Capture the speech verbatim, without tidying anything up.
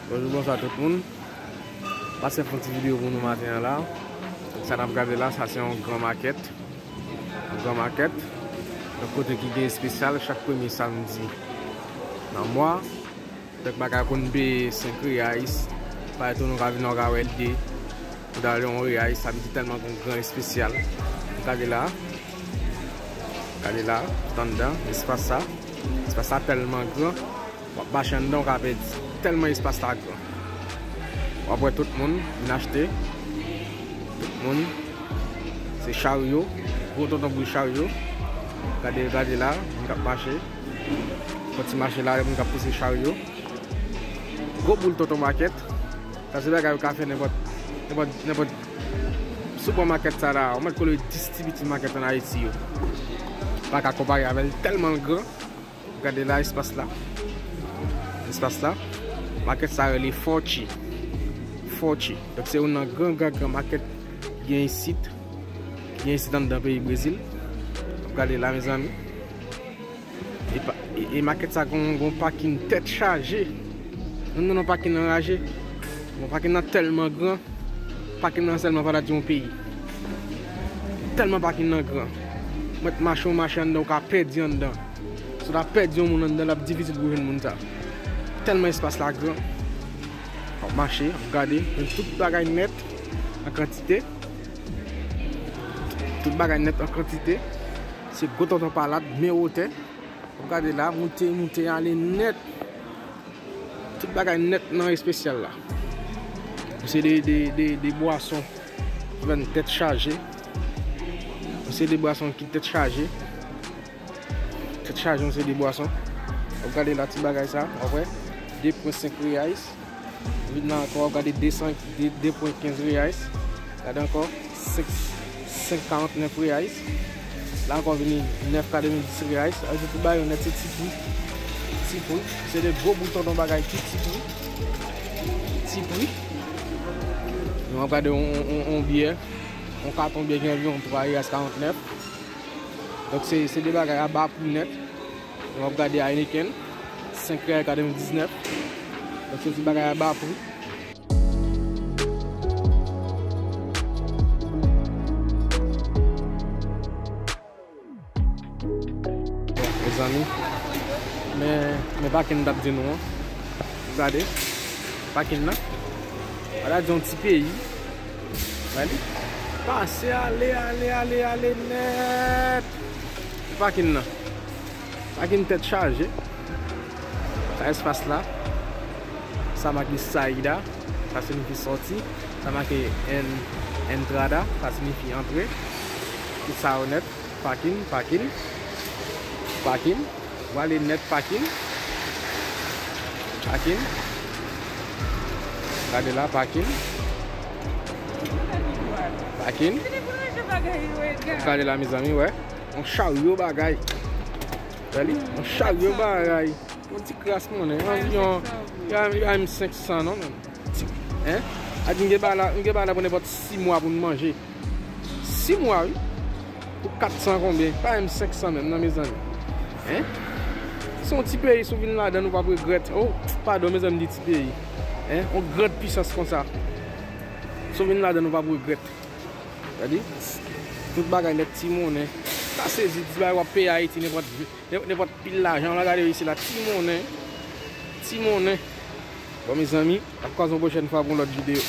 Bonjou, bonswa tout moun. Pase fè yon ti videyo pou nou maten an la. Sa n ap gade la, sa se yon gran makèt. Yon gran makèt. Yon kote ki gen espesyal chak premye samdi nan mwa. Kèk bagay konn peye senk reais. Parèt ou nou ka vin, ou ka wè l de. Ou ta wè yon reais, sa vle di tèlman gen yon gran espesyal. Gade la. Gade la, tout anndan, espas sa. Espas sa tèlman gran. W ap mache anndan, w ka pèdi. Tèlman espas la gran. W ap wè tout moun vin achte. Tout moun. Se charyo. Gwo tonton boul charyo. Gade, gade la, moun k ap mache. Fè ti mache la, moun k ap pouse charyo. Gwo boul tonton makèt. Sa se bagay ou ka fè nenpòt, nenpòt, nenpòt sipèmakèt sa la. Ou mèt kole dis ti piti makèt ann Ayiti yo. Pa ka konpare avè l, tèlman l gran. Gade la, espas la. Espas la. Makèt sa rele Forte. Forte. Donk, se youn nan gran, gran, gran makèt ki gen isit. Ki gen isit anndan peyi Brezil. Gade la, mezanmi. E, pa- e, e makèt sa gon, gon pakin tèt chaje. Nou nan pakin anraje. Bon, pakin nan tèlman gran. Pakin nan sèlman pa ta di yon peyi. Tèlman pakin nan gran. Mèt mache yon mache anndan, ou ka pèdi anndan. Si w ta pèdi yon moun anndan, l ap difisil pou w jwenn moun sa. Tèlman espas la gran. W ap mache, w ap gade, jwenn tout bagay nèt an kantite. Tout bagay nèt an kantite. Se gwo tonton palad, men wotè. W ap gade la, moute, moute, ale nèt. Tout bagay nèt nan espesyal la. Se de, de, de, de bwason ki vin tèt chaje. Se de bwason ki tèt chaje. Tèt chaje, se de bwason. W ap gade la, ti bagay sa, w ap wè. De pwen senk reais. Vin la ankò, w ap gade de san, de, de pwen kenz reais. Gade ankò, senk, senk karant nèf reais. La ankò vini nèf katrevenndis reais. Sa vle di tout bagay yo nèt se ti pri. Ti pri. Se de gwo boul tonton bagay ki ti pri. Ti pri. Nou ap gade yon, yon, yon, yon byè. Yon katon byè gen anviwon twa reais karant nèf. Donk se, se de bagay a ba pri nèt. Nou ap gade Heineken, senk real katrevendiznèf. Donk se ti bagay a ba pri. Bon, mezanmi, men, men pakin m t ap di nou an. Gade, pakin nan. Ala di yon ti peyi. Gade. Pase ale, ale, ale, ale nèt. Pakin nan. Pakin tèt chaje. Sa espas la. Sa make saida. Sa siyifi sòti. Sa make en-, entrada. Sa siyifi antre. Tout sa yo nèt. Pakin, pakin. Pakin. W ale nèt pakin. Pakin. Gade la, pakin. Pakin. Gade la, mezanmi, wè. Yon charyo bagay. Wè li? Yon charyo bagay. Yon ti kras monnen. Yon, yon, yon, yon senk san non, menm. Ti, en? A di m gen bagay la, m gen bagay la pou nenpòt sis mwa pou n manje. Sis mwa, wi. Pou kat san konbyen? Pa menm senk san menm, non, mezanmi. En? Se yon ti peyi, si w vin ladan, ou p ap regrèt. Oh, padon, mezanmi, m di ti peyi. En? Yon gran pisans konsa. Si w vin ladan, ou p ap regrèt. Gade, tout bagay nèt ti monnen. Sa sezi, ti bagay w ap peye Ayiti, nenpòt, nen-, nenpòt pil lajan. Ou la gade isi la, ti monnen. Ti monnen. Bon, mezanmi, n ap kwaze yon pwochèn fwa pou yon lòt videyo.